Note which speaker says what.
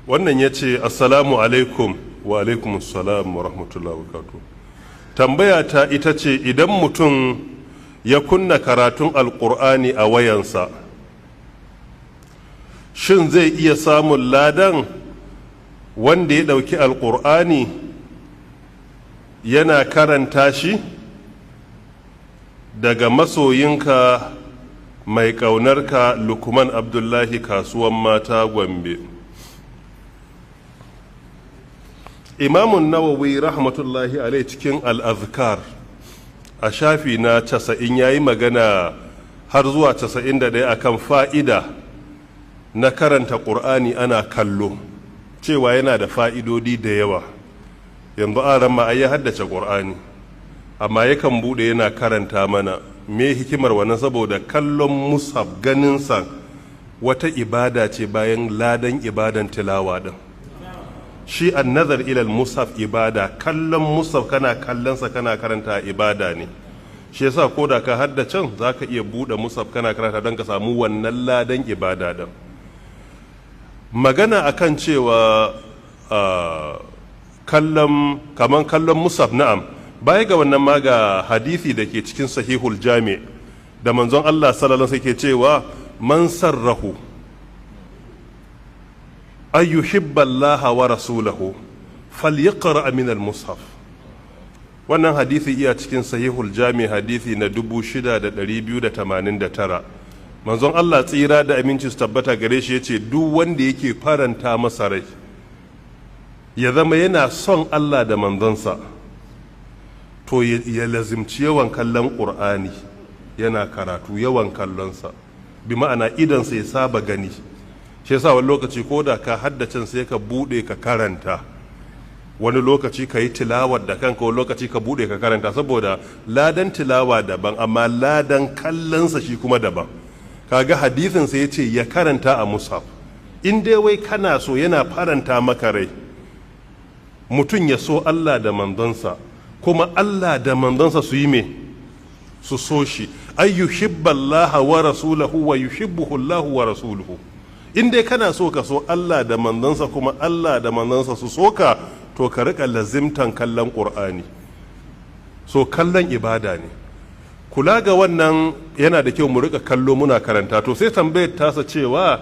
Speaker 1: Wannan ya ce, "Assalamu alaikum." Wa alaikum assalam wa rahmatullahi wa barakatuh. Tambaya ta ita ce, idan mutum ya kunna karatun Alkur'ani a wayansa, shin zai iya samun ladan wanda ya ɗauki Alkur'ani yana karanta shi? Daga masoyinka mai ƙaunarka, Lukman Abdullahi, Kasuwan Mata, Gombe. Imamun Nawawi rahmatullahi alai cikin Al'azkar a shafi na 90 ya yi magana har zuwa 91 akan fa'ida na karanta Ƙur'ani ana kallo, cewa yana da fa'idodi da yawa. Yanzu aran ma ai ya haddace Ƙur'ani, amma yakan buɗe yana karanta mana. Me hikimar wannan? Saboda kallon mushaf, ganinsa wata ibada ce bayan ladan ibadan tilawa din. Shi annazar ilal mushaf ibada, kallon mushaf, kana kallonsa kana karanta, ibada ne. Shi yasa ko da ka haddacen, zaka iya buɗe mushaf kana karanta don ka samu wannan ladan ibada din. Magana akan cewa kallon, kaman kallon mushaf, na'am. Baya ga wannan ma, ga hadisi da ke cikin Sahihul Jami da manzon Allah sallallahu alaihi ke cewa, "Man sarrahu ay yuhibba Allah wa rasulahu falyaqra min al-mushaf." Wannan hadisi iya cikin Sahihul Jami, hadisi na 6289. Manzon Allah, tsira da aminci su tabbata gare shi, yace duk wanda yake faranta masa rai ya zama yana son Allah da manzonsa, to ya lazimci yawan kallon Ƙur'ani yana karatu, yawan kallonsa, bi ma'ana idansa ya saba gani. Shi yasa wani lokaci ko da ka haddace, sai ka bude ka karanta. Wani lokaci ka yi tilawar da kanka, wani lokaci ka bude ka karanta, saboda ladan tilawa daban, amma ladan kallonsa shi kuma daban. Kaga hadisin sai ya ce ya karanta a mushaf. In dai wai kana so, yana faranta maka rai mutum ya so Allah da manzonsa, kuma Allah da manzonsa su yi me? Su so shi. Ay yuhibballaha wa rasulahu wa yuhibbuhu Allahu wa rasuluhu. In dai kana so ka so Allah da manzonsa, kuma Allah da manzonsa su so ka, to ka rika lazimtan kallon Qur'ani. So kallon ibada ne. Kula ga wannan, yana da kyau mu rika kallo muna karanta. To sai tambayar tasa cewa